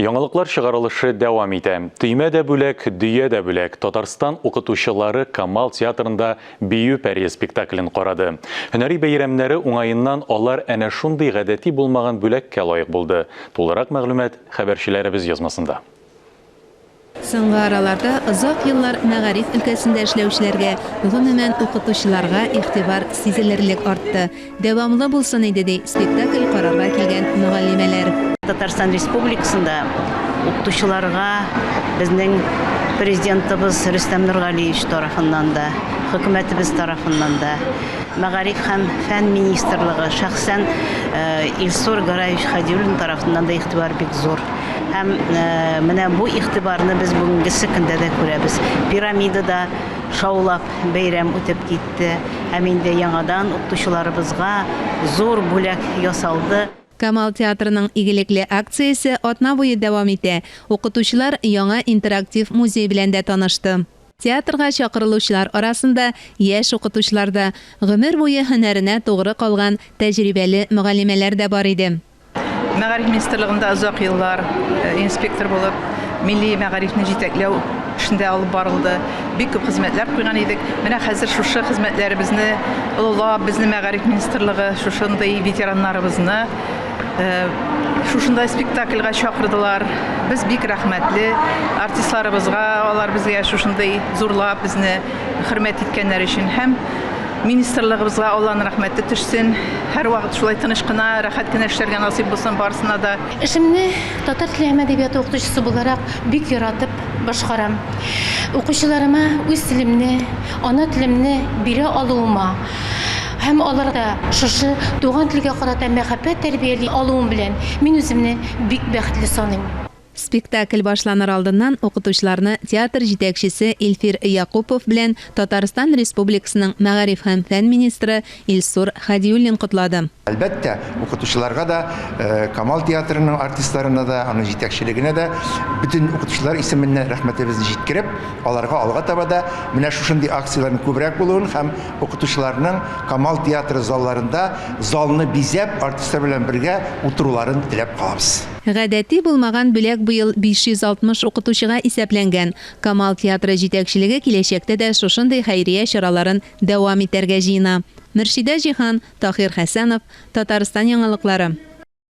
Яңалыклар чыгарылышы дәвам итә. Төймә дә бүләк, дөя дә бүләк. Татарстан укытучылары Камал театрында Бию пәрие спектаклен карады. Һөнәри бәйрәмнәре уңаеннан алар әнә шундый гадәти булмаган бүләккә лаек булды. Тулырак мәгълүмат хәбәрчеләребез язмасында. Соңгы араларда озак еллар мәгариф өлкәсендә эшләүчеләргә, гомумән, укытучыларга игътибар сизелерлек артты. Дәвамлы булсын иде, ди спектакль карарга килгән мөгаллимәләр. Татарстан Республикасында укытучыларга безнең Президентыбыз Рөстәм Нургалиевич тарафыннан да, хөкүмәтебез тарафыннан да, Мәгариф һәм фән министрлыгы, шәхсән Илсур Гараевич Хадиуллин тарафыннан да игътибар бик зур. Һәм менә бу игътибарны без бүгенгесе көндә дә күрәбез. Пирамидада шаулап бәйрәм үтеп китте һәм инде яңадан укытучыларыбызга зур бүләк ясалды. Камал театрының игелекле акциясе атна буе дәвам итә. Укытучылар яңа интерактив музей белән дә танышты. Театрга чакырылучылар арасында яшь укытучылар да, гомер буе һөнәренә тугры калган тәҗрибәле мөгаллимәләр дә бар иде. Мәгариф министрлыгында озак еллар инспектор булып, милли мәгарифне җитәкләү эшендә алып барылды. Бик күп хезмәтләр куйган идек. Менә хәзер шушы хезмәтләребезне олылап, безне мәгариф министрлыгы шушындый ветераннарыбызны шушындай спектакльгә чакырдылар. Без бик рәхмәтле артистларыбызга, алар безгә шушындый зурлап безне хөрмәт иткәннәр өчен һәм Министрлыгыбызга Алланың рәхмәте төшсен. Һәрвакыт шулай тыныч кына, рәхәт кенә эшләргә насыйп булсын барысына да. Эшемне татар теле һәм әдәбияты укытучысы буларак бик яратып башкарам. Укучыларыма үз телемне, ана телемне бирә алуыма һәм аларда шушы туган телгә карата мәхәббәт тәрбияли алуым белән мин үземне бик бәхетле саныйм. Спектакль башланыр алдыннан укытучыларны театр җитәкчесе Илфир Якупов белән Татарстан Республикасының мәгариф һәм фән министры Илсур Хадиуллин котлады. Әлбәттә, укытучыларга да, Камал театрының артистларына да, аның җитәкчелегенә дә бөтен укытучылар исеменнән рәхмәтебезне җиткереп, аларга алга таба да менә шушындый акцияләрнең күбрәк булуын һәм укытучыларның Камал театры залларында залны бизәп, артистлар белән бергә утыруларын теләп калабыз. Гадәти булмаган бүләк быел 560 укытучыга исәпләнгән. Камал театры җитәкчелеге киләчәктә дә шушындый хәйрия чараларын дәвам итәргә җыена. Мөршидә Җиһан, Таһир Хәсәнов, Татарстан яңалыклары.